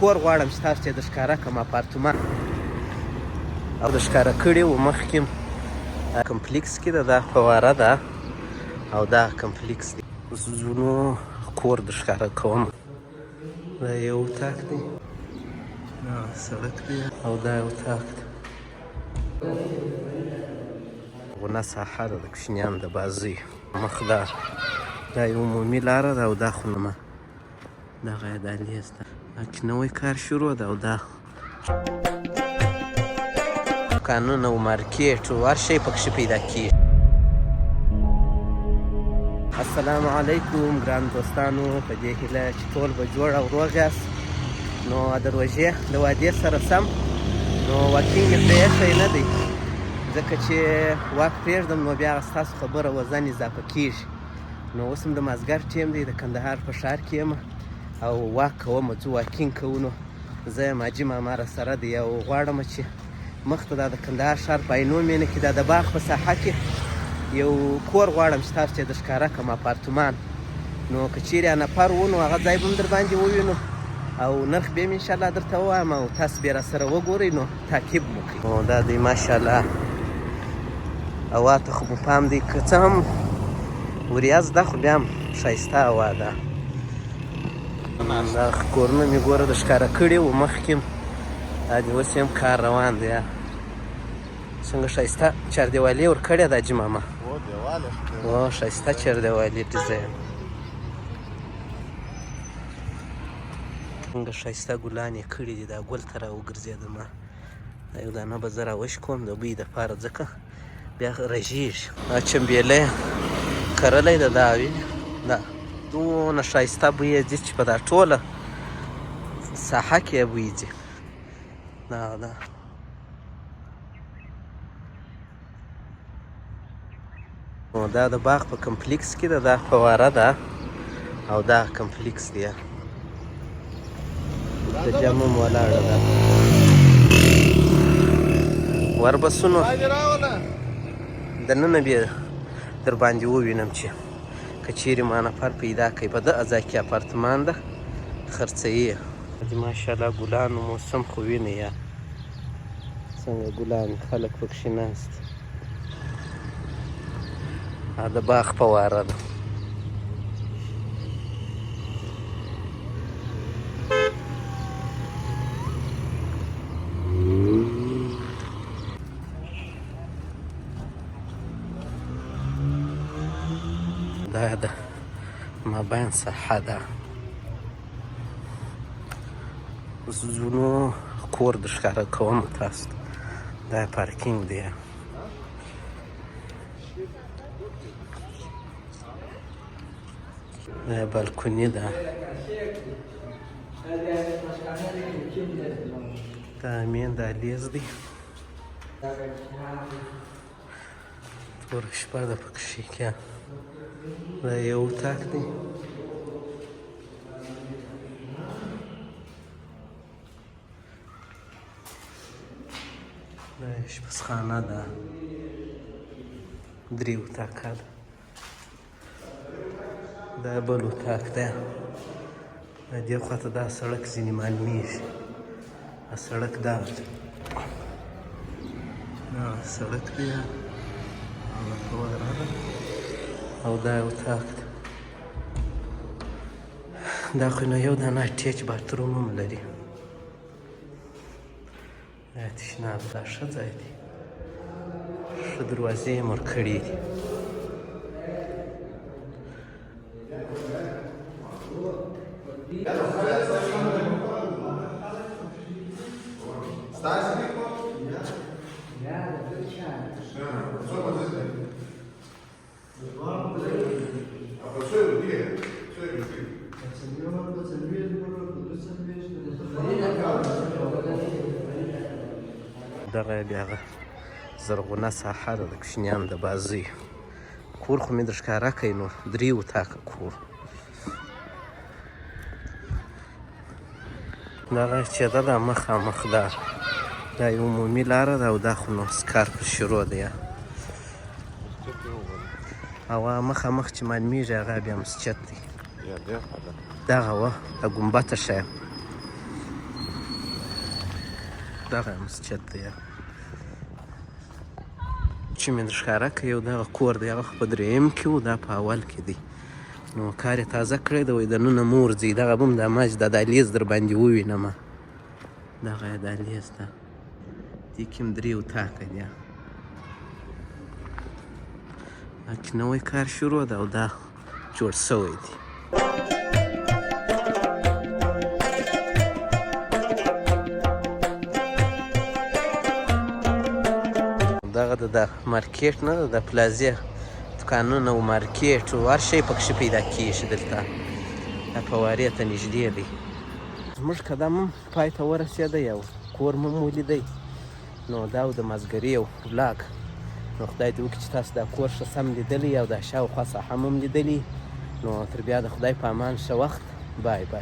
کور غواړم چې تاسو ته یې د ښکاره کړم، اپارتمان او د ښکاره کړي و مخکې کمپلیکس کې ده. دا فواره ده او دا کمپلیکس دی. اوس ځو نو کور د ښکاره کوم. دا یو اتاق دی، دا سړک دی او دا یو اتاق دی. غونه ساحه ده د کوچنیانو د بازۍ مخ ده. دا یو عمومي لاره ده او دا خو نما دغه یې دهلیز ده. پکې نوی کار شروع ده او دا دوکانونه او مارکیټ او هر شی پکښې پیدا کیږي. السلام علیکم ګران دوستانو، په دې هیله چې ټول به جوړ او روغ یاست. نو د روژې د وعدې سره سم نو واکینګ یې پرې ایښی نه دی، ځکه چې واک پرېږدم نو بیا ستاسو خبره وزن اضافه کیږي. نو اوس هم د مازګر ټیم دی، د کندهار په ښار کې یم او واک کوم، ځو واکینګ کوو. نو زه یم، حاجي ماما را سره دی او غواړم چې مخته دا د کندهار ښار په عینو مېنه کې دا د باغ په ساحه کې یو کور غواړم چې تاسو ته یې د ښکاره کړم، اپارتمان. نو که چیرې نفر و نو هغه ځای به هم در باندې ووینو او نرخ به هم انشاءالله درته ووایم او تاسو به را سره وګورئ، نو تعقیب مو کړئ. نو دا دی ماشاءالله، هوا ته خو مو پام دی، که څه هم وریاض ده خو بیا هم ښایسته هوا ده. دا کورونه مې ګوره د ښکاره کړي وو مخکې، دا دی اوس یې هم کار روان دی. څنګه ښایسته چاردیوالي یې ورکړې ده حاجي ماما. او ښایسته چاردیوالي ډیزاین، څنګه ښایسته ګلان یې کړي دي. دا ګل ته راوګرځېدم، دا یو دانه به زه راوشکوم د بوی دپاره، ځکه بیا رژېږي. دا چمبېلی کرلی ده، دا وینې دا دونه ښایسته بوی یې ځي چې په دا ټوله ساحه کې یې بوی ځي. دا ده نو دا د باغ په کمپلیکس کې ده، دا فواره ده او دا کمپلیکس دی. دلته جمع هم ولاړه ده. وربسونو دننه بیا در باندې ووینم چې که چیرې ما نفر پیدا کړي. په دغه ځای کې اپارتمان ده، خرڅوي. د ماشاءالله ګلانو موسم خو وینئ یا څنګه ګلان، خلک پکښې ناست دي. د باغ فواره ده. دا د مابین ساحه ده. اوس ځو نو کور د ښکاره کوم تاسو ته. دا پارکینګ دی. دا بالکوني ده. دا مین دهلیز دی. توره شپه ده پکښې کې. دا یو اتاق دی. دا اشپزخانه ده، درې اتاقه ده. دا بل اتاق دی. دې خوا ته دا سړک ځینې معلومیږي، دا سړک دا دی، دا سړک دی او دا فواره ده او دا یو اتاق دی. دا خو نو یو دانه اټیچ باتروم هم لري. دا تشناب، دا ښه ځای دی، ښه دروازې یې ورکړې دي. دغه بیا هغه زرغونه ساحه ده د کوچنیانو د بازۍ. کور خو مې در ښکاره کړی، نو درې اتاقه کور. دغه چې ده دا مخامخ ده، دا یو عمومي لاره ده او دا خو نو کار پر شروع دی. او هغه مخامخ چې معلومیږي هغه بیا مسجد دی. دغه وه د ګنبته ښیم. دغه مسجد دی چې مې درښکاره کړ، یو دغه کور دی، هغه خو په درېیم کې و، دا په اول کې دی. نو کار یې تازه کړی دی، وایي دننه مه ورځئ. دغه به هم دا ماج دا دهلیز در باندې ووینم. دغه یې دهلیز ده، دې کې هم درې اتاقه دي. دا کې نوی کار شروع ده او دا جوړ شوی دی. دغه د مارکیټ نه ده، د پلازې دوکانونه او مارکیټ او هر شی پکښې پیدا کیږي. دلته دا فوارې ته نږدې دی. زموږ قدم هم پای ته ورسېدی او کور مو هم ولیدی. نو دا و د مازګري یو ولاګ. نو خدای دې وکړي چې تاسو دا کور ښه سم لیدلی او دا شاوخوا ساحه مو هم لیدلي. نو تر بیا د خدای په امان، ښه وخت، بای بای.